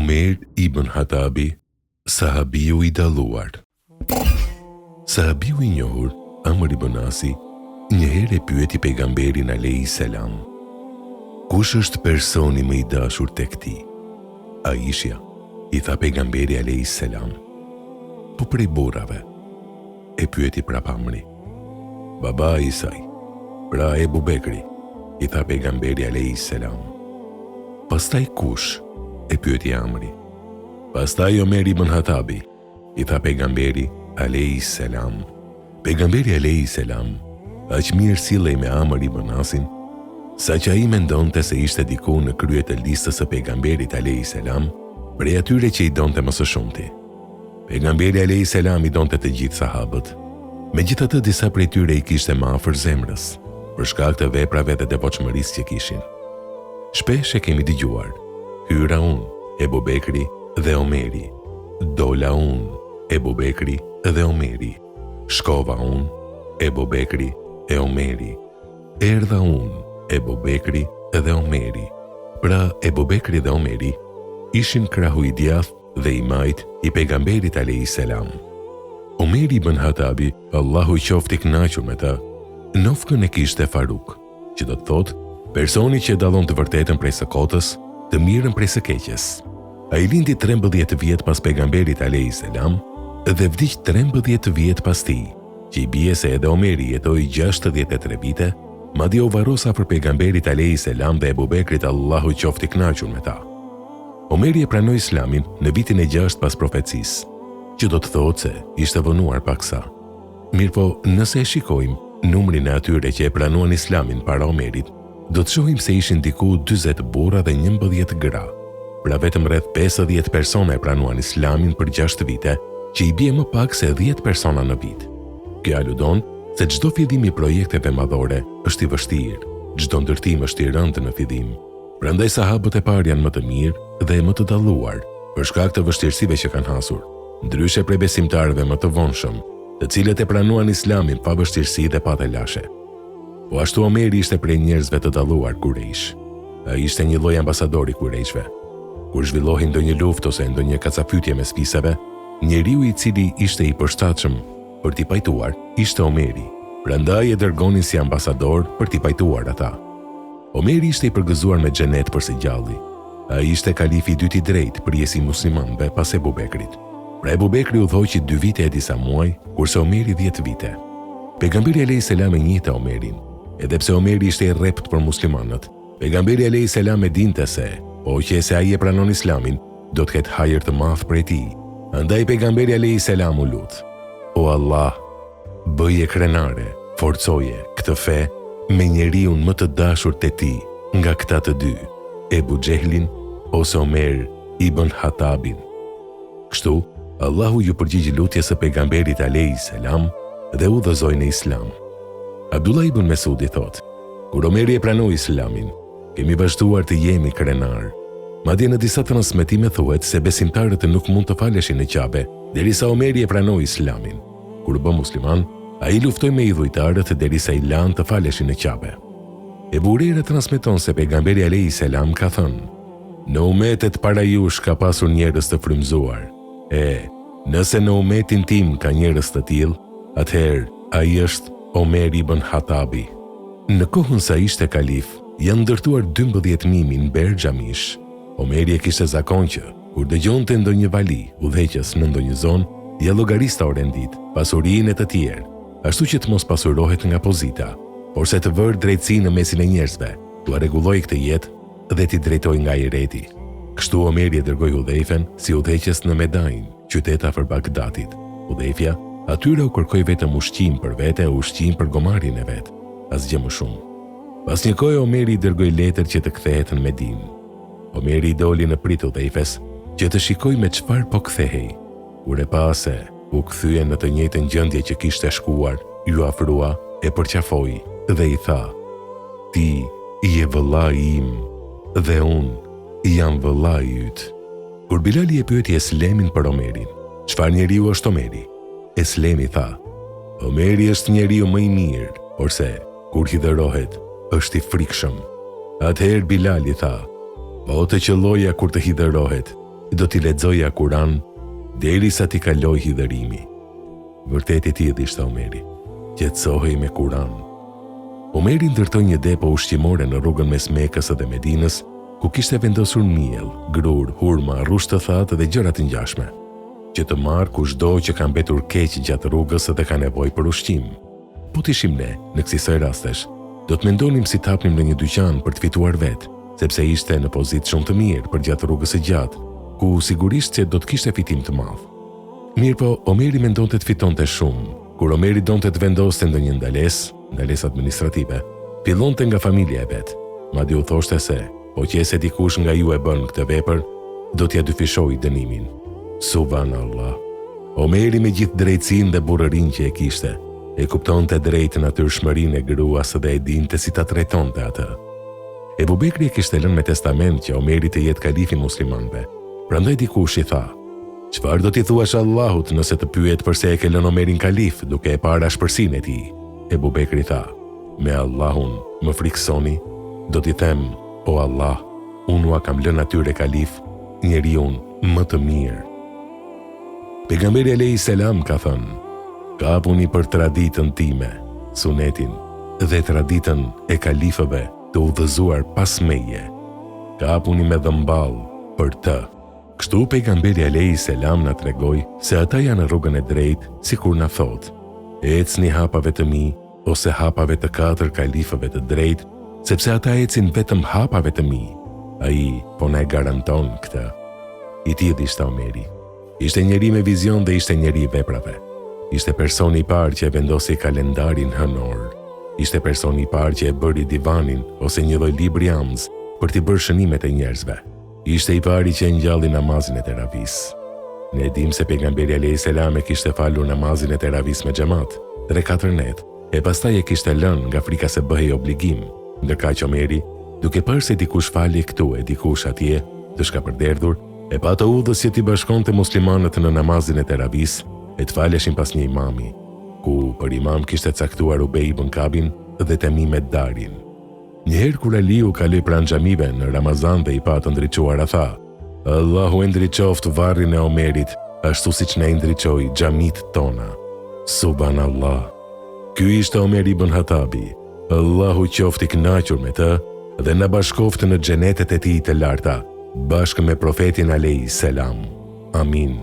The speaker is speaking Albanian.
Omer ibn Hatabi, sahabiu i dalluar. Sahabiu i njohur, Amr ibn Asi, një herë e pyeti pejgamberin alejhi selam, Kush është personi më i dashur tek ti? Aishja, i tha pejgamberi alejhi selam. Po prej burrave? E pyeti prapë Amri. Babai i saj, pra Ebu Bekri, i tha pejgamberi alejhi selam. Pastaj kush? E pyeti Amri. Pastaj Omer ibn Hatabi, i tha pejgamberi alejhi selam. Pejgamberi alejhi selam aq mirë sillej me Amr ibn Asin, saqë ai mendonte se ishte diku në krye të listës së pejgamberit alejhi selam, prej atyre që i donte më së shumti. Pejgamberi alejhi selam i donte të gjithë sahabët. Megjithatë disa prej tyre i kishte më afër zemrës, për shkak të veprave dhe devotshmërisë që kishin. Shpesh e kemi dëgjuar, hyra unë, Ebu Bekri dhe Omeri, dola unë, Ebu Bekri dhe Omeri, shkova unë, Ebu Bekri e Omeri, erdha unë, Ebu Bekri dhe Omeri. Pra Ebu Bekri dhe Omeri ishin krahu i djathtë dhe i majtë i Pejgamberit alejhi selam. Omeri ibn Hatabi, Allahu qoftë i kënaqur me të, nofkën e kishte Faruk. që do të thotë personi që e dallon të vërtetën prej së kotës, të mirën prej së keqes. Ai lindi 13 vjet pas pejgamberit alejhi selam dhe vdiq 13 vjet pas tij, që i bie se edhe Omeri jetoi 63 vite, madje u varros afër pejgamberit alejhi selam dhe Ebu Bekrit Allahu qoftë i kënaqur me ta. Omeri e pranoi Islamin në vitin e 6 pas profecisë, që do të thotë se ishte vonuar paksa. Mirëpo, nëse e shikojmë numrin e atyre që e pranuan Islamin para Omerit, do të shohim se ishin diku 40 burra dhe 11 gra. Pra vetëm rreth 50 persona e pranuan Islamin për 6 vite, që i bie më pak se 10 persona në vit. Kjo aludon se çdo fillim i projekteve madhore është i vështirë, çdo ndërtim është i rëndë në fillim. Prandaj sahabët e parë janë më të mirë dhe më të dalluar, për shkak të vështirësive që kanë hasur, ndryshe prej besimtarëve më të vonshëm, të cilët e pranuan Islamin pa vështirësi dhe pa telashe. Po ashtu Omeri ishte prej njerëzve të dalluar Kurejsh. Ai ishte një lloj ambasador i Kurejshve. Kur zhvillohej ndonjë luftë ose ndonjë kacafytje mes fiseve, njeriu i cili ishte i përshtatshëm për t'i pajtuar ishte Omeri, prandaj e dërgonin si ambasador për t'i pajtuar ata. Omeri ishte i përgëzuar me xhenet për së gjalli. Ai ishte kalifi i dytë i drejtë, prijës i muslimanëve pas Ebu Bekrit. Pra Ebu Bekri udhëhoqi dy vite e disa muaj, kurse Omeri dhjetë vite. Pejgamberi alejhi selam e njihte Omerin. Edhe pse Omeri ishte i rreptë për muslimanët, Pejgamberi alejhi selam e dinte se, po qe se ai e pranon Islamin, do të ketë hajër të madh prej tij. Andaj Pejgamberi alejhi selam u lut: O Allah, Bëje krenare, forcoje, këtë fe me njeriun më të dashur te ti nga këta të dy, Ebu Xhehlin ose Omer ibn Hatabin. Kështu, Allahu iu përgjigj lutjes së Pejgamberit alejhi selam dhe e udhëzoi në Islam. Abdullah ibn Mesudi thotë, Kur Omeri e pranoi Islamin, kemi vazhduar të jemi krenarë. Madje në disa transmetime thuhet se besimtarët nuk mund të faleshin në Qabe derisa Omeri e pranoi Islamin. Kur u bë musliman, ai luftoi me idhujtarët derisa i lanë të faleshin në Qabe. Ebu Hurejra transmeton se Pejgamberi alejhi selam ka thënë, Në umetet para jush ka pasur njerëz të frymëzuar, e, nëse në umetin tim ka njerëz të tillë, atëherë ai është Omer ibn Hatabi. Në kohën sa ishte kalif, janë ndërtuar 12.000 minber xhamish. Omeri e kishte zakon që, kur dëgjonte ndonjë vali, udhëheqës në ndonjë zonë, ia llogariste orenditë, pasurinë e të tjerë, ashtu që të mos pasurohet nga pozita, porse të vërë drejtësi në mesin e njerëzve, t'ua rregullojë këtë jetë dhe t'i drejtojë nga ajreti. Kështu Omeri e dërgoi Hudhejfen si udhëheqës në Medain, qytet afër Bagdatit. Hudhejfja atyre u kërkoi vetëm ushqim për vete e ushqim për gomarin e vet, asgjë më shumë. Pas një kohe Omeri i dërgoi letër që të kthehet në Medinë. Omeri i doli në pritë Hudhejfes që të shikojë me çfarë po kthehej. Kur e pa se u kthye në të njëjtën gjendje që kishte shkuar, iu afrua, e përqafoi dhe i tha: Ti je vëllai im dhe unë jam vëllai yt. Kur Bilali e pyeti Eslemin për Omerin, çfarë njeriu është Omeri? Eslemi tha: Omeri është njeriu më i mirë, porse Kur hidhërohet, është i frikshëm. Atëherë Bilali tha, Po të qëlloja kur të hidhërohet. Do t'i lexoja Kur'an derisa t'i kalojë hidhërimi. Vërtet i tillë ishte Omeri. Qetësohej me Kur'an. Omeri ndërtoi një depo ushqimore në rrugën mes Mekës dhe Medinës, ku kishte vendosur miell, grurë, hurma, rrush të thatë dhe gjëra të ngjashme, që të marrë kushdo që ka mbetur keq gjatë rrugës dhe ka nevojë për ushqim. Po të ishim ne, në kësisoj rastesh, do të mendonim si të hapnim ndonjë dyqan për të fituar vetë, sepse ishte në pozitë shumë të mirë përgjatë rrugës së gjatë, ku sigurisht që do të kishte fitim të madh. Mirëpo, Omeri mendonte të fitonte shumë. Kur Omeri donte të vendoste ndonjë ndalesë, ndalesë administrative, fillonte nga familja e vet. Madje u thoshte se, po qe se dikush nga ju e bën këtë vepër, do t'ia dyfishoj dënimin. Subhanallah. Omeri me gjithë drejtësinë dhe burrërinë që e kishte, e kuptonte drejt natyrshmërinë e gruas dhe e dinte si ta trajtonte atë. Ebu Bekri e kishte lënë me testament që Omeri të jetë kalif i muslimanëve. Prandaj dikush i tha, Çfarë do t'i thuash Allahut nëse të pyet përse e ke lënë Omerin kalif, duke e parë ashpërsinë e tij? Ebu Bekri tha, Me Allahun, më frikësoni? Do t'i them, O Allah, unë ua kam lënë atyre kalif njeriun më të mirë. Pejgamberi alejhi selam ka thënë, Kapuni për traditën time, sunetin, dhe traditën e kalifëve të udhëzuar pas meje. Kapuni me dhëmballë për të. Kështu Pejgamberi alejhi selam na tregoi se ata janë në rrugën e drejtë, sikur na thotë, Ecni hapave të mi ose hapave të katër kalifëve të drejtë, sepse ata ecin vetëm hapave të mi. Ai po na e garanton këtë. I tillë ishte Omeri. Ishte njeri me vizion dhe ishte njeri i veprave. Ishte personi i parë që e vendosi kalendarin hënor. Ishte personi i parë që e bëri divanin ose një lloj libri amzë për t'i bërë shënimet e njerëzve. Ishte i pari që e ngjalli namazin e teravisë. Ne e dimë se pejgamberi alejhi selam e kishte falur namazin e teravisë me xhemat, tre-katër net, e pastaj e kishte lënë nga frika se bëhej obligim, ndërkaq Omeri, duke parë se dikush falej këtu e dikush atje, të shkapërderdhur, e pa të udhës që t'i bashkonte muslimanët në namazin e teravisë e të faleshin pas një imami, ku për imam kishte caktuar Ubej ibn Kabin dhe Temim ed-Darin. Një herë kur Aliu kaloi pranë xhamive në Ramazan dhe i pa të ndriçuara tha, Allahu e ndriçoftë varrin e Omerit, ashtu siç na i ndriçoi xhamitë tona. Subhanallah. Ky ishte Omer ibn Hatabi. Allahu qoftë i kënaqur me të dhe na bashkoftë në xhenetet e tij të larta, bashkë me profetin alejhi selam. Amin.